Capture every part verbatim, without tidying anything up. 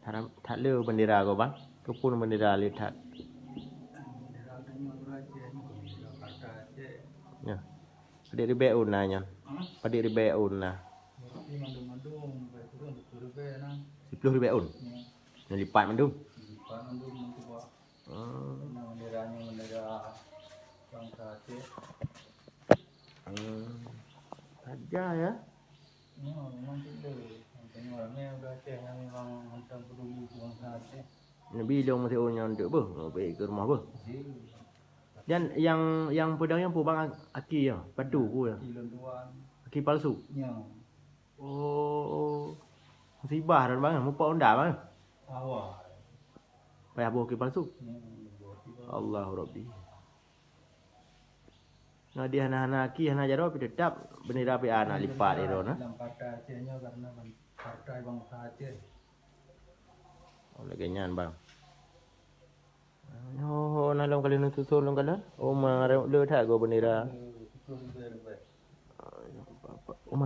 Haram that le bendera ko, Bang. Keupeue bendera le that. Bendera tanyoe Aceh ni, bendera Partai Aceh. Ya. Padit ribèe ôn na nyan? Hah? Padit ribèe ôn na? Berarti mandum-mandum, baik turun sepuluh ribèe na. Sepuluh ribèe ôn? Ya. Nyan lipat mandum? Lipat mandum, mandum bah. Hmm. Karena bendera nyoe bendera bangsa Aceh. Hmm. Saja ya. Ya, memang gitu. Makanya ramai orang Aceh yang memang macam peduli bangsa Aceh. Nabi lông masih orang yang dek beuh, baik ke rumah beuh. Iya. Dan yang, yang pedang yang peubang aki ya, patu ku ya. Aki lôn tuan. Aki palsu. Ya. Oh. Musibah dah bang, mupak onda bang. Awal. Payah boh aki palsu. Ya, boh aki palsu. Allahu Rabbi. Nah, di hana-hana aki, hana jaroe, tapi tetap bendera P A na lipat di roh na. Dalam partai Aceh nyoe karena ban-, partai bangsa Aceh. Oh, lagèe nyan, bang. Nyoe na lôn kali neususun lôn kali. Oh, ma le that go bendera. Oh, ma.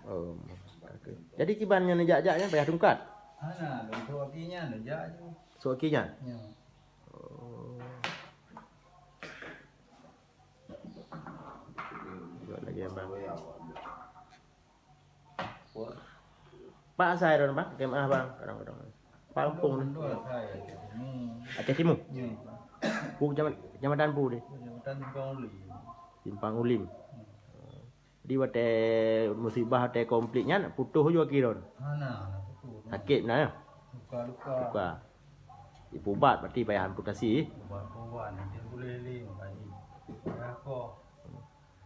Oh, oke. Jadi kiban nyan jak-jak nyan payah tungkat. Hana, lôn trok aki nyan, jak ju. Sok aki nyan? Ya. Oh. Buat lagi abang. Pak asai ron, Bang, K M A, Bang, kadang-kadang. Pak kampung ni. Aceh Timu. Aceh Timu? Ya, Pak. Pu kecamatan, kecamatan pu deh. Kecamatan Simpang Ulim. Simpang Ulim. Hmm. Jadi watèe musibah, watèe konflik nyan, putôh ju aki ron. Hana, hana putôh. Sakét meunan ya? Luka-luka. Luka. Ipubat berarti payah amputasi. Ubat-ubat, nanti boleh lé, makanya. Payah koh.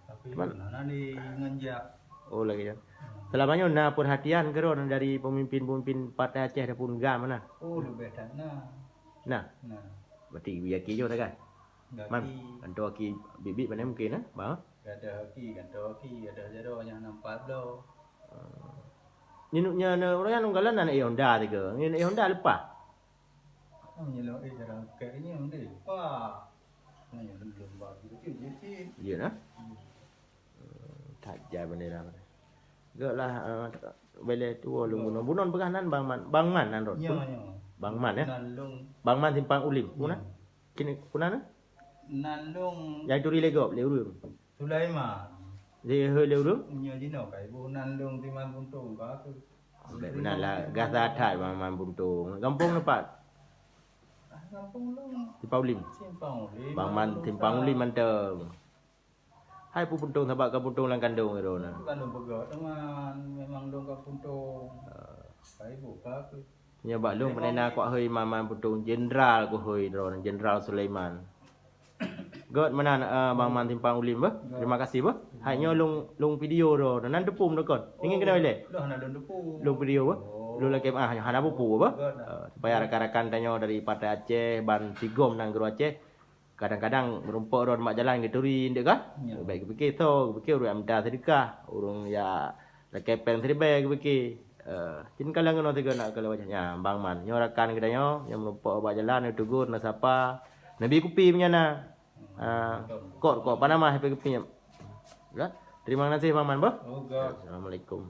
Tapi cuman hana di nganjak. Oh, lagi ya. Hmm. Selama nyoe na perhatian keu ron dari pemimpin-pemimpin Partai Aceh ataupun GAM na? Oh, leubeh that na. Nah. Nah. Berarti yakin nyoe dah kan? Man, gaki. Gantoe aki bit-bit pandai mungkin, eh, bang? Gadoh aki, gantoe aki, gadoh jaroe nyang nampak bloe. Hmm. Nyoe, nyoe, nyoe, ureueng nyan unggalan aneuk Honda tiga. Nyoe aneuk Honda leupah. Nyoe lôn, eh, jarang pakai nyoe, leupah. Nyoe lôn, lôn bagi kecil, kecil. Iya, nah? Hmm. Hmm, that jai bendera. Geulah, eh, bèlè tuwo lôn bunoe. Bunoe peugah nan Bang Man. Bang Man nan ron. Nyoe, nyoe. Bang Man, ya? Nan lôn. Bang Man Simpang Ulim. Nyoe. Puna? Kini puna na? Nan lôn. Nyang turi lé gob, lé ureueng. Sulaiman. Lé, lé ureueng? Nyoe jinoe kai bu nan lôn Timan Buntong ka aku. Bèk meunan lah, gata that Bang Man Buntong. Gampông na pat? Ah, gampông lôn. Simpang Ulim. Simpang Ulim. Bang Man Simpang Ulim mantong. Hai pu Buntong sabab ka Buntong lam kandong ero na. Bukan lôn peugah teman, memang lôn ka Buntong. Ah. Kai bu ka aku. Nyoe bak lôn peunaina kuat hôi Man Man Buntong, Jenderal ku hôi droe, Jenderal Sulaiman. Gèt meunan, eh, Bang Man Simpang Ulim beuh. Terima kasih beuh. Hai nyoe lôn, lôn video droe, nan teupeu meudukon. Ingin keunoe ilèe? Lôn hana lôn teupeu. Lôn video beuh. Oh. Lôn lakèe, ah, hana peue-peue beuh. Gèt. Eh, supaya rakan-rakan tanyoe dari Partai Aceh ban sigom nanggroe Aceh Kadang-kadang meurumpok droe bak jalan geuturi, indak kah? Ya. Bèk geupike soe, geupike ureueng mita seudeukah, ureueng ya lakèe péng siribèe geupike. Eh, cit kalon keunoe sigoe nak kalon wajah. Nyan, Bang Man. Nyoe rakan geutanyoe, nyang meurumpok bak jalan, neutegur, neusapa. Neubi kupi meunyan na. Hmm, ah, betul. Kot, kot, Panama, hape kupi nyan. Dah. Terima kasih, Bang Man, beuh. Oh, God. Assalamualaikum.